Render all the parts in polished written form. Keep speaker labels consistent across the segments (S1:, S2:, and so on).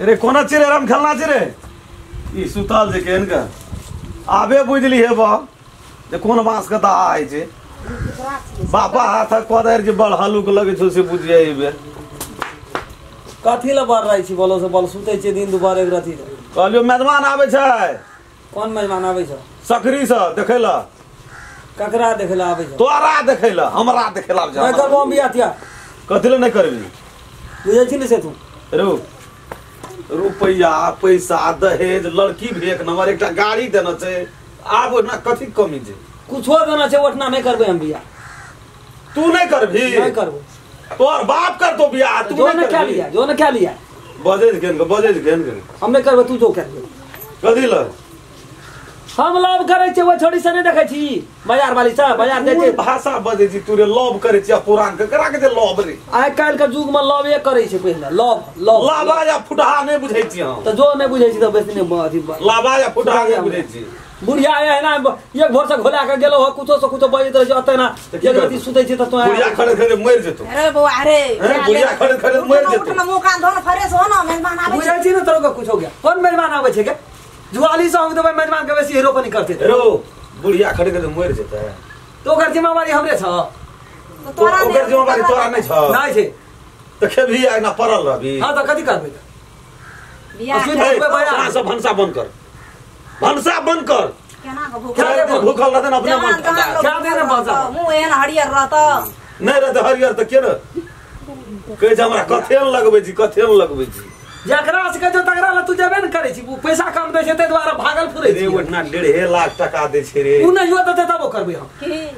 S1: रे कोना छी रे राम खेलना छी रे ई सुतल जे केहन के आबे बुझली हे बा जे कोन बांस के दाहा होइ छै बाबा हाथक कोदारि जे बड़ हलुक लगै छौ से बुझिए एहि
S2: कथी लए बढ़ रहै छी बोलो से बोल सुतै छियै दिन दुपहर एक रति
S1: कहलियौ मेजबान आबै छै।
S2: कोन मेजबान आबै छै?
S1: सकरी से देखै लए।
S2: ककरा देखै लए आबै छै?
S1: तोरा देखै लए, हमरा देखै लए आबै छै।
S2: नहि करबो हम बियाह तियाह।
S1: कथी लए नहि करबी?
S2: बुझै छी ने से तू
S1: रो रुपैआ पैसा दहेज लड़की भी एक नंबर एकटा गाड़ी देना छै आब ओहिना कथी कमी छै?
S2: कुछो देना छै ओठना नहि करबै हम बियाह।
S1: तू नहि करबी?
S2: नहि करबो।
S1: तोहर बाप करतो बियाह तू
S2: नहीं कर लिया जो ने क्या लिया
S1: बजे केन के बजे केन के
S2: हम नहीं करबे तू जो कर लिया
S1: कथी ल
S2: हम लव करै छी ओ छोड़ी से नहीं देखै छी बाजार वाली से बाजार जाइ छै
S1: भाषा बजै छी तू रे लव करै छी पुरान के करा के जे लव रे
S2: आइ काल्हि के युग में लव करै छै पहिले लव लव
S1: लावा या फुटहा नहीं बुझै छी हम
S2: त जो नहीं बुझै छी त बेसी नहीं अथी
S1: लावा या फुटहा नहीं बुझै छी
S2: बुढ़िया एना एक भोर से घोला के गेलो हो कुछो से कुछो बजैत रहै छै ओतै ना एक राति सुतै छी त तो
S1: बुढ़िया खड़े खड़े मरि जेतौ।
S3: अरे बौआ अरे
S1: बुढ़िया खड़े खड़े मरि जेतौ।
S3: उठ ना मुंह कान धो ना फ्रेश हो ना मेहमान आबै छै।
S2: बुझै छी ने तोरो के कुछो गया कोन मेहमान आबै छै के जुआली से हम देबै मेहमान के बेसी हीरो नहीं करते
S1: रो बुढ़िया खड़े खड़े मरि जेतै
S2: तो ओकर जिम्मेवारी हमरे छ
S3: तो तोरा
S1: ओकर जिम्मेवारी तोरा नहीं छ
S2: नहीं छै
S1: त खेबही आ ना पड़ल रहबी।
S2: हां त कथि करबै
S3: बियाह
S1: सब भनसा बंद कर भनसा बंद कर
S3: केना के
S1: भूखल रहतै न अपने मन
S2: क्या देने भनसा
S3: मुंह एहन हरियर रहत
S1: नहीं रहतै हरियर त के न कहै छै हमरा कथेन लगबै छी कथेन लगबै छी
S2: जकरा से कहै छौ तकरा ल तू जेबे न करै छी पैसा कम दै छै ताहि दुआरे भागल फिरै
S1: रे ओठना 1.5 लाख टका दै छै रे
S2: उ नहियो देतै तबो करबै हम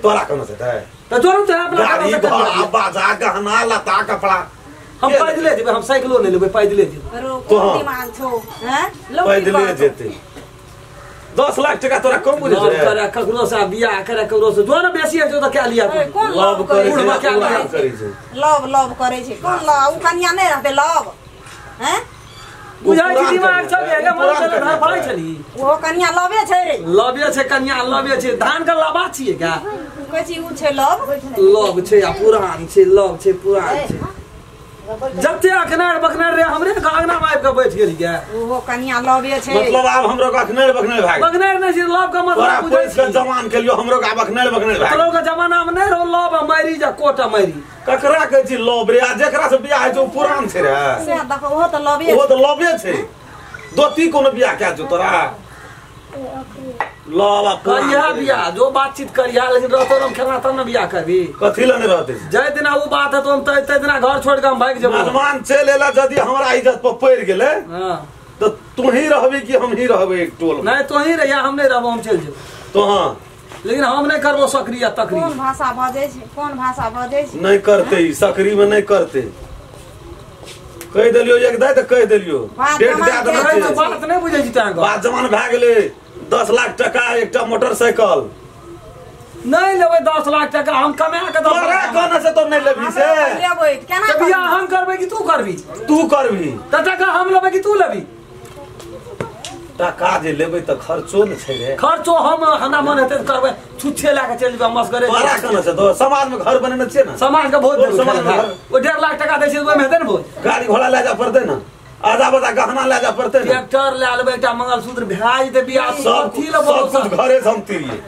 S1: तोरा कोना देतै
S2: त जोरू त अपना
S1: गाड़ी घोड़ा बाजा गहना लता कपड़ा
S2: हम पैदले जेबै हम साइकिलो नहि लेबै पैदले जेबै।
S3: कोन दिमाग छौ हैं
S1: पैदले जेतै 10 लाख टका तोरा कम बुझै छै
S2: करे ककरो से बियाह करे ककरो से जो ने बेसी है जो त क्या लिया
S3: कोन
S1: लव करै छै
S3: लव लव करै छै कोन लव उ कन्या नहि रहतै लव हैं
S2: बुझै छी दिमाग छ गे मन चले धान फड़ै छली
S3: ओहो कन्या लवे छै रे
S2: लवे छै कन्या लवे छै धान के लाबा छियै का
S3: कहै छी उ छै लव
S2: लव छै आ पुरान छै लव छै पुरान छै जते अखनार बखनार रे हमरे अंगना में आबि के बैठ गेली गे
S3: ओहो कन्या लवे छै
S1: मतलब आब हमरो के अखनार बखनार भाग
S2: बखनार नै छै लव के मतलब
S1: बुझै छी जवान के लियो हमरो के आब अखनार बखनार भाग
S2: तोरो के जमाना में नै रहो लव मैरी जा कोटा मैरी
S1: ककरा कहै छी लव रे आ जेकरा से बियाह होइ छै ओ पुरान छै रे
S3: से देखो ओहो त लवे
S1: ओहो त लवे छै दोती कोनो बियाह के जो तोरा लव आ
S2: करिया बियाह जो बातचीत करिया लेकिन रहतो हम खेलना तब न बियाह करबी
S1: कथी ल नै रहते
S2: जै दिना उ बात है तो हम तै दिना घर छोड़ के हम भागि जेबो
S1: मेहमान चलि एला यदि हमरा इज्जत पर पड़ि गेलै
S2: हां
S1: त तू ही रहबी कि हम ही रहबै एक टोल
S2: नहीं तो ही रहिया हम नहीं रहबो हम चलि जेबो
S1: तो हां
S2: लेकिन हम नहीं करबो सकरी या तकरी
S3: कोन भाषा बजै छै कोन भाषा बजै छै
S1: नहीं करते ई सकरी में नहीं करते कहि देलियो एक दाइ त कहि देलियो डेट दए देने
S2: छै बात नहीं बुझै छी तोरा
S1: बात जमान भए गेलै 10 लाख टका एकटा मोटरसाइकिल
S2: नहीं लेबै 10 लाख टका हम कमा के
S1: तोरा कोना से तो नहीं लेबी से
S3: लेबै केना
S2: त बियाह हम करबै कि तू करबी
S1: तू करबी
S2: त टका हम लेबै कि तू लेबी
S1: टका जे लेबै त खर्चो न छै रे
S2: खर्चो हम हमरा मन हेतै त करबै छुच्छे लए के चलि जेबै मसगरे
S1: तोरा कोना से तो समाज में घर बनेने छियै ना
S2: समाज के भोज देबै समाज में ओ 1.5 लाख टका दै छै ओहिमे हेतै ने भोज
S1: गाड़ी घोड़ा लए जा पड़तै ना आधा बदा गहना ले जा पड़तै ना
S2: ट्रैक्टर ले लेबै एकटा मंगलसूत्र भए जेतै बियाह
S1: सब कुछ घरे से हम तिरिए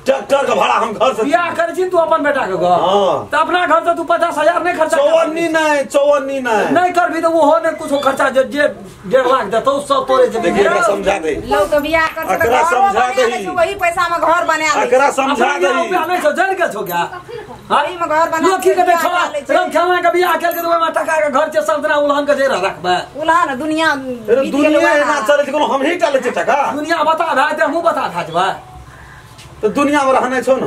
S1: ट्रैक्टर के भाड़ा हम घर से
S2: बियाह करै छी तू अपन बेटा के घर
S1: हां
S2: त अपना घर से तू 50,000 नहीं खर्चा
S1: चौवन्नी नहीं चौवन्नी नहीं
S2: नहीं करबी त ओहो ने कुछो खर्चा जे 1.5 लाख देतौ सब तोरे जे
S1: देखिए एकरा समझा दे
S3: लोग के बियाह कर त
S1: एकरा समझा दे
S3: वही पैसा में घर बना ले
S1: एकरा समझा दे
S2: नहीं छौ जरि गेल छौ क्या
S3: वही में घर बना
S2: लोग की कहै छौ राम खेलना के बियाह केल के ओइ में टका के घर छै सब दिना उलहन के जे रखबै
S3: उलहन दुनिया
S1: दुनिया एना चलै छै कोनो हम ही टालै छै टका
S2: दुनिया बता भए जेतै हमहूँ बता भए जेबै
S1: तो दुनिया में रहने छौ न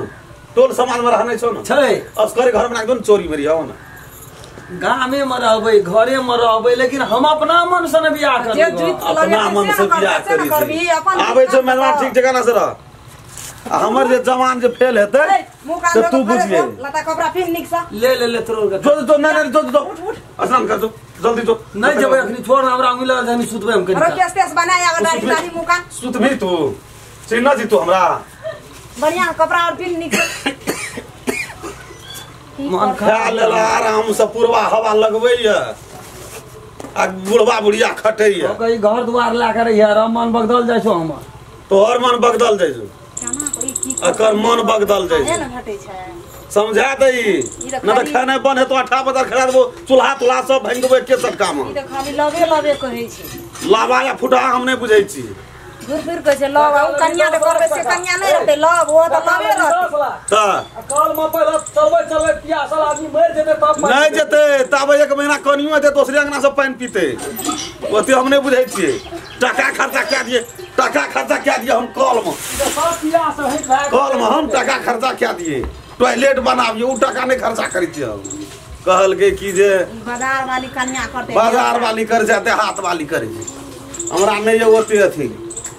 S1: टोल समाज में रहने छौ न
S2: छै
S1: असगरे घर में राख दो न चोरी मेरी आओ न
S2: गामे में रहबै घरे में रहबै लेकिन हम अपना मन से न बियाह करबै
S1: अपना मन से बियाह करी आबै छौ मेहमान ठीक ठिकाना से रह आ हमर जे जवान जे फेल हेतै से तू बुझिए
S3: लता कपड़ा फिर निक से
S2: ले ले ले तोर
S1: जो जो नहीं नहीं जो जो स्नान कर जो जल्दी जो
S2: नहीं जेबै अखनी छोड़ हमरा उंगली लगल छै सुतबै हम कनी
S3: अरे केस तेस बनाया दाढ़ी दाढ़ी मुंह कान
S1: सुतबी तू चिन्ह छी तू हमरा
S3: बढ़िया कपड़ा और फिर निक
S2: मन
S1: खा लेला आराम से पूर्वा हवा लगबैया आ बुढ़वा बुढ़िया खटैया।
S2: ओकर घर द्वार ला के रहिया र मन बगदल जाइ छौ हमर।
S1: तोहर मन बगदल जाइ छौ। एकर मन बगदल जाइ छै।
S3: ने घटै छै।
S1: समझा दही न त खाना बन हेतो आठा बदल खड़ा देबो चूल्हा तुल्हा सब भांगि देबो एके सटका में।
S3: ई त खाली लबे लबे कहै छै।
S1: लावा या फुटा हम नै बुझै छी।
S3: घुर फिर कहै छै लव आ उ कन्या त करबै से कन्या नै रहतै लव ओ त लवे रहतै।
S1: त
S2: कल में पहिले चलबै चलबै पियासल आदमी मरि जेतै तब
S1: नै जेतै तब एक महीना कनियो हेतै दोसरे अंगना से पानि पीतै। ओते हम नै बुझै छियै। टका खर्चा कए दिए टका खर्चा कए दिए हम कल में
S2: सब पियास होइत भए
S1: कल में हम टका खर्चा कए दिए टॉयलेट बनाबिए उ टका नै खर्चा करै छियै हम। कहलकै कि जे
S3: बाजार वाली कन्या करतै
S1: बाजार वाली कर जाते हाथ वाली करै छै। हमरा नै ये ओते अथी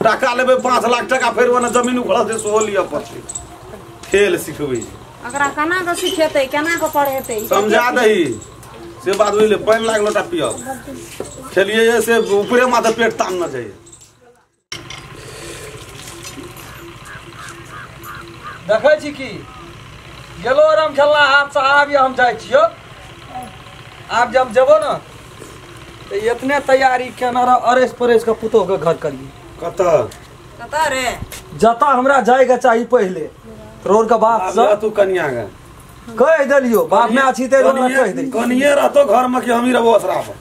S1: टका लेबै 5 लाख टका फेर ओना जमीन उखड़ल छै सेहो लिअ पड़तै। खेल सिखबै छै।
S3: एकरा केना के सिखेतै केना के पढ़ेतै
S1: समझा दही से बात बुझले। पानि लागल लोटा पियब खेलिए से ऊपरे माथे पेट तान न जाइए।
S2: देखै छी की गेलो राम खेलना हाथ से आब हम जाइ छियो। आब जब जेबो न त इतने तैयारी केना रह अरेस परेस के पुतोह के घर करिए।
S1: कतऽ
S3: कतऽ रे
S2: जतऽ हमरा जाय के चाही पहिले रोड के बाप से
S1: तू कनिया के
S2: कह देलियो बाप में अछि ते कह देलियो
S1: कनिये रहतो घर में कि हमही रहबो असरा पर।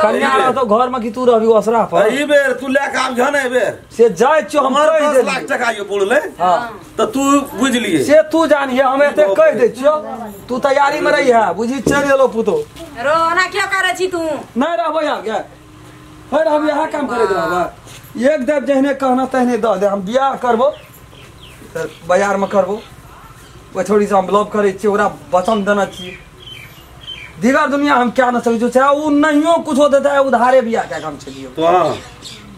S2: कनिया रहतो घर में कि तू रहबी असरा पर।
S1: एहि बेर तू ले के आब जन एहि बेर
S2: से जाय छियो हम कह
S1: 10
S2: देलियो
S1: लाख टका यो बुड़ले।
S2: हां
S1: त तू बुझलिए
S2: से तू जानिए हम एते कह दे छियो तू तैयारी में रही है बुझी चल गेलो पुतो।
S3: रो ओना क्यों करै छी तू
S2: नहीं रहबो यहाँ के फिर हम यहाँ काम करे रहबो। एक देव जहने कहना तहने दऽ दे हम बियाह करबो त बाजार में करबो ओहि छोड़ी से हम लव करै छियै ओकरा वचन देने छियै। दीगर दुनिया हम क्या न सकै छियै चाहे उ नहियो कुछो देतै उधारे बियाह कए के हम चलियो।
S1: तो हां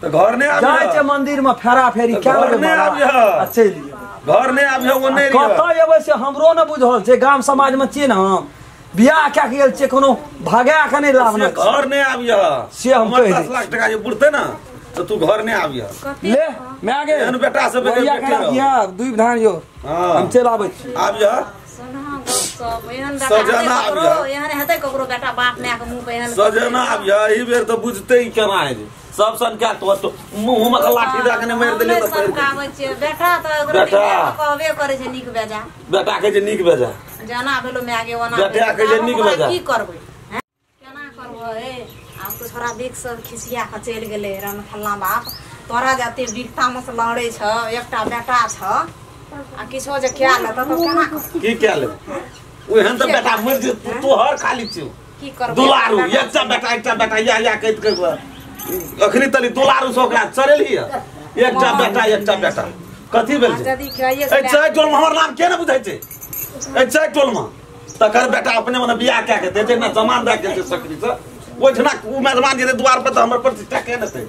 S1: त घर नै आबि
S2: जाइ छै मंदिर में फेरा फेरी
S1: क्या घर नै आबि
S2: आ चलि जेबै
S1: घर नै आबि ओ नै रहियो
S2: कतऽ एबै से हमरो न बुझल छै। गाम समाज में छियै ने हम बियाह कए के गेल छियै कोनो भगा के नै लाबना
S1: घर नै आबिय
S2: से हम कहि
S1: 10 लाख टका जे बुड़तै न त तू घर नै आबिय।
S2: ले मैं गे
S1: एहन बेटा सब के
S2: बेटे दुई धान यो हम चल आबै छी।
S1: आबिय
S3: सब एहन बेटा ककरो एहन हेतै ककरो बेटा बाप माय के मुंह पे एहन
S1: सजना आबिय एहि बेर त बुझतै केना है सब सन क्या तो मुंह में लाठी दऽ के नै मारि देलियै
S3: त सनकाबै छियै बेटा त ओकरा कहबे करै छै नीक बेजा
S1: बेटा के जे नीक बेजा
S3: जाना भेलो माय गे ओना
S1: बेटा के जे नीक बेजा
S3: की करबै केना करबै। आब तो छोरा बिक सब खिसिया के चलि गेलै रन फल्ला बाप तोरा जाते बिकता में से लहरै छ एकटा बेटा छ आ किछो जे क्या लेत त केना
S1: की क्या ले ओहन त बेटा मरि जेतौ तोहर खाली छियौ
S3: की करबै
S1: दुलारू एकटा बेटा या या कहैत कहैत अखनी तली दुलारू से ओकरा चरेलही एकटा बेटा कथी भेल छै। ए चाय टोल में हमर नाम के ने बुझै छै ए चाय टोल में तकर बेटा अपने मने बियाह कए के दे ना जमान दए के छै सकरी से ओहिठिना उ मेजबान जेतै द्वार पर त हमर प्रतिष्ठा के ने छै।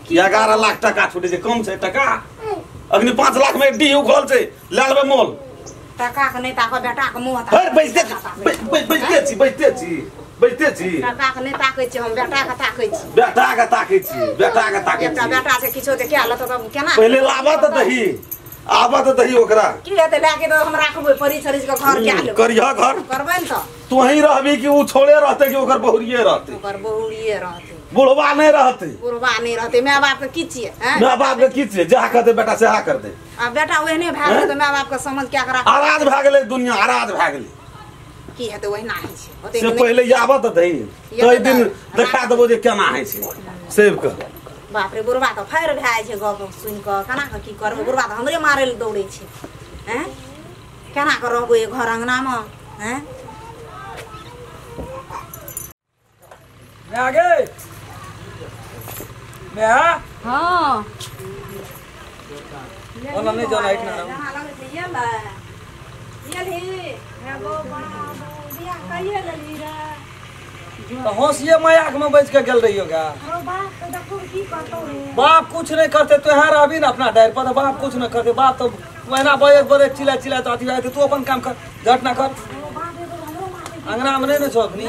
S1: 11 लाख टका छुटै छै कम छै टका अखनी 5 लाख में डी उखड़ल छै ले लेबै मोल
S3: टका के नै ताकऽ बेटा के मुंह
S1: हर बैसते छी बैसते छी बैसते छी
S3: टका के नै ताकै छी हम बेटा के ताकै छी
S1: बेटा के ताकै छी बेटा के ताकै
S3: छी एकटा बेटा छै किछो जे क्या लत तब केना
S1: पहिले लाबऽ त दही आबऽ त दही ओकरा
S3: की हेतै लए के हम राखबै परी छरिज के घर क्या लेबै
S1: करिह घर
S3: करबै न त
S1: तू ही रहबी कि उ छोड़े रहतै कि ओकर बहुरिये रहतै
S3: ओकर बहुरिये रहतै
S1: बुढ़वा नै रहतै
S3: बुढ़वा नै रहतै my बाप के की छियै हैं
S1: my बाप के की छियै जहा कहतै बेटा सेहा करतै
S3: आ बेटा ओहने भए गेलै त my बाप के समझ क्या करा
S1: आराज भए गेलै दुनिया आराज भए गेलै
S3: की हेतै ओहिना होइ छै ओते
S1: से पहिले आबऽ त दही तै दिन देखा देबो जे केना होइ छै सेव के।
S3: बाप रे बुढ़वा त फायर भए जाइ छै गप सुनि कऽ केना कऽ की करबै बुढ़वा त हमरे मारै लए दौड़ै छै हैं केना कऽ रहबै घर अंगना में हैं।
S2: मैं आ गए मैं
S3: हां
S2: ओना नहीं जाना एक ना
S3: जहाँ लगै छै ये ले ये ली हे गो बाबू बियाह कहिए लेली रे
S2: तो होशिये मयाक में बैठ के गेल रहियो गा।
S3: रो बाप तो देखो की करतो रे
S2: बाप कुछ नहीं करते तो यहाँ रहबी ना अपना डायर पर बाप कुछ नहीं करते बाप तो महीना बजे बजे चिल्ला चिल्ला तो अथी तू अपन काम कर झट ना कर अंगना में नहीं ने छौ अखनी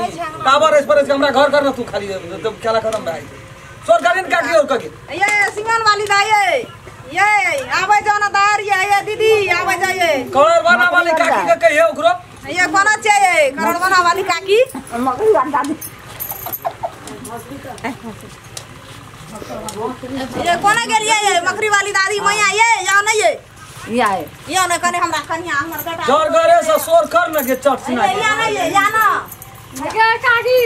S2: टावर इस पर हमरा घर कर ना तू खाली तब खेला खत्म भए गेल सोर करिन काकी और काकी
S3: ये सिंगन वाली दाई ये आबै जाओ ना दार ये दीदी आबै जाइए
S2: करोड़वाना वाली काकी के कहिए ओकरो
S3: ये कोना चाहिए करोड़वाना वाली काकी
S4: मकई अंडा
S3: ये कोना गेलियै ये मकरी वाली दादी मैया ये या नहीं ये
S4: या
S3: या न कने हमरा कन्या हमर बेटा
S2: जोर गरे से शोर कर न के चट सुना
S3: या नहीं ये या ना
S4: गे काकी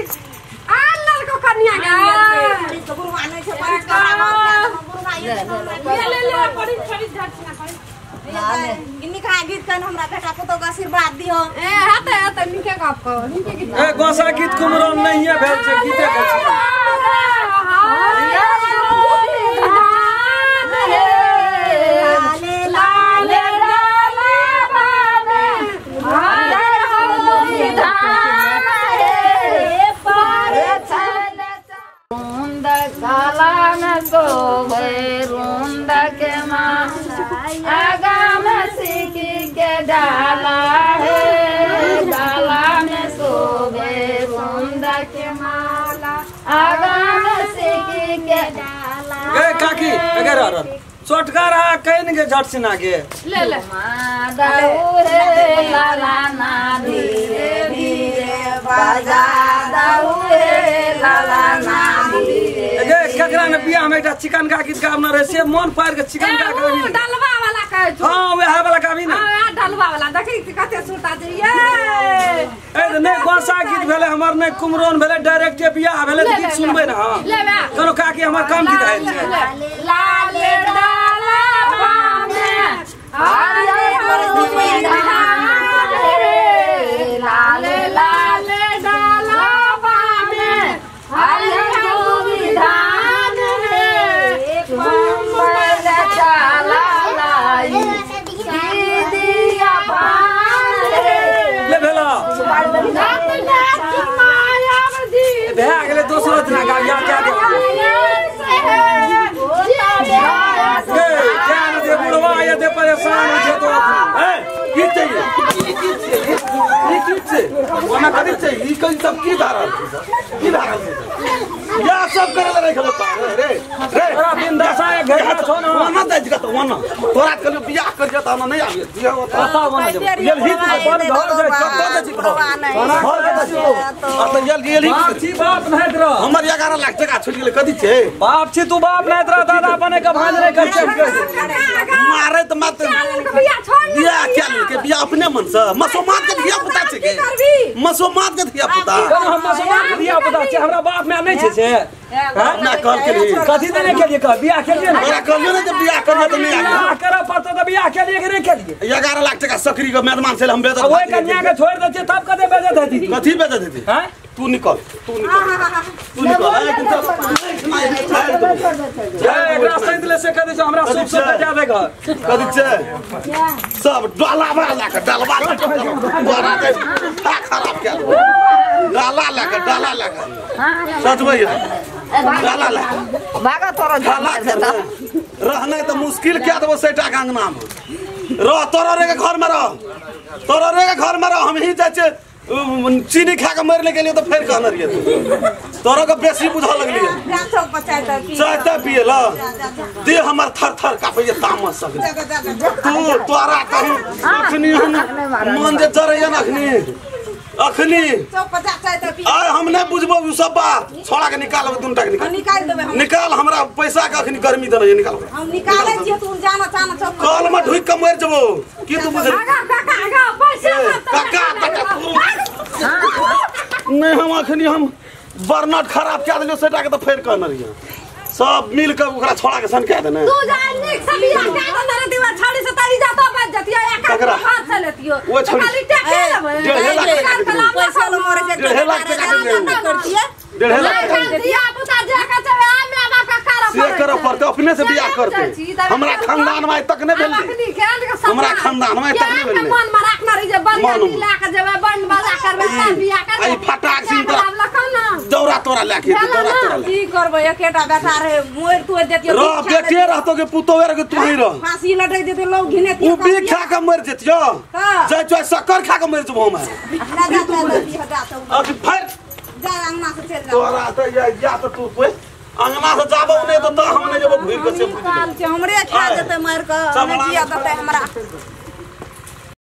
S4: आ लड़को कन्या गे
S3: तो बुढ़वा नहीं छै परी करा बुढ़वा ये
S4: ले ले परी परी झट सुना परी
S3: गिन्नी खा गीत कन हमरा बेटा पुतो के आशीर्वाद दिहो
S4: ए हाते हाते निके गप को निके गीत
S2: ए गोसा गीत कुमरन नहीं है भेल छै गीते के छै
S4: डाला है डाला में शोभे रुंदा के माला आगा में सिकी के डाला
S2: ए काकी अगर अर चोटका रहा can के झट सिना के
S4: ले ले दाऊ रे लाला ना धीरे धीरे बाजा दाऊ रे लाला ना धीरे
S2: ए केकरा ने बियाह में एकटा चिकन का गीत गाबना रहे से मन पार के चिकन का गाबी
S4: डलवा वाला कहै छौ
S2: हां वएह वाला गाबी ना
S4: हां डलवा वाला देखी कते सुरता छै ये
S2: ए नै गोसा गीत भेलै हमर नै कुमरोन भेलै डायरेक्ट बियाह भेलै त गीत सुनबै ना हां चलो काकी हमर कम गीत आयल छै
S4: लाल डाला पामे हरे रे लाल लाल डाला पामे हरे धान रे कुंबल चाला लाई दीदिया पान रे
S2: ले भेला भए गेलै दोसरो दिना गाबिया क्या दे क्या न दे बुढ़वा ये दे परेशान हो छै तो
S1: ए की चाहिए की चाहिए ई की छै ओना कथि छै ई कथि सब की धारल छै की धारल छै या सब करे ले रखल रे रे
S2: तोरा दिन दशा एक घर छौ न
S1: ओना दै छै ओना तोरा कहलियो बियाह कर जत ओना नहीं आबे दिया
S2: कत ओना जब
S1: गेल हित
S2: अपन घर जाय
S1: कत दै छै घर घर दै छै आ त गेल गेल हित
S2: बाप छी बाप नहीं रह
S1: हमर 11 लाख टका छुटि गेलै कथि छै
S2: बाप छी तू बाप नहीं रह दादा बने के भांज नहीं कर
S1: मारे त मत बियाह क्या के बियाह अपने मन से मसोमात के धिया पुता छै के मसोमात के धिया पुता
S2: हम मसोमात के धिया पुता छै हमरा बाप में नहीं छै से
S1: ना कल के लिए
S2: कथि देने के लिए कह बियाह के लिए
S1: तोरा कहलियो ने जे बियाह करबो त नहीं
S2: बियाह करऽ पड़तो त बियाह के लिए के नहीं के लिए
S1: 11 लाख टका सकरी के मेहमान से हम बेजत
S2: ओइ कन्या के छोड़ दै छियै तब कते बेजत हेती
S1: कथि बेजत हेती
S2: हैं
S1: तू निकल तू निकल तू निकल
S2: एकरा सैंत ले से कह दै छौ हमरा सुख सुख जा दे घर
S1: कथि छै सब डाला ला के डालवा तोरा के खराब के डाला ला के डाला ला के सच भैया डाला ला
S4: भागा तोरा
S1: डाला रहना त मुश्किल क्या देबो सेटा के अंगना में रह तोरा रे के घर में रह तोरा रे के घर में रह हम ही जाइ छै चीनी खा के मरले गेलियो त फेर कहने रहिए तोरा के बेसी बुझा लगलिए चाय त पिए ल दे हमर थर थर कापैए तामस सगरे तू तोरा कहू अखनी हम मन जे जरैया न अखनी अखनी आय हम नहीं बुझबो उ सब बात छोड़ा के निकालब दुनटा के निकाल
S3: निकाल देबै हम
S1: निकाल हमरा पैसा के अखनी गर्मी देने निकाल
S3: हम निकालै छियै तू जाना चाना चौक
S1: कल में ढुक के मर जबो की तू बुझ
S4: काका काका पैसा
S1: काका काका नहीं हम अखनी हम बर्नट खराब कए देलियो सेटा के त फेर कहने रहिए सब मिल के ओकरा छोड़ा के सन कए देने
S4: तू जा निक से बियाह के देने रे दीवा छाड़ी से तारी जातो बच जतियो एक हाथ से लेतियो
S1: ओ छोड़ी
S4: खाली टके लेबै
S1: 1.5 लाख
S3: पैसा ल मरे छै
S1: 1.5 लाख टका
S3: करतिए
S1: 1.5 लाख
S4: धिया पुता जे के छै आ my बाप के करऽ
S1: से करऽ पड़तै अपने से बियाह करतै हमरा खानदान में तक नहीं भेलै हमरा खानदान में तक नहीं भेलै
S4: मन में राखना रही जे बन मिला के जेबै बन बजा करबै तब बियाह करबै
S1: आई फटाक सिंह दौरा तोरा लए के दौरा तोरा
S3: की करबै एकेटा बेटा रहे मोर तोड़ देतियो
S1: रह बेटे रहतो के पुतो के तू ही रह
S3: फांसी लटक देते लोग घिने
S1: उ भी खा के मर जतियो जाय चो शक्कर खा के मर जबो हम अभी फिर
S3: जा अंगना से चल जा
S1: तोरा त या त तू कोई अंगना से जाबो नहीं तो हम नहीं जबो घुर के से
S3: हमरे खा जेतै मार के नहीं जिया देतै हमरा।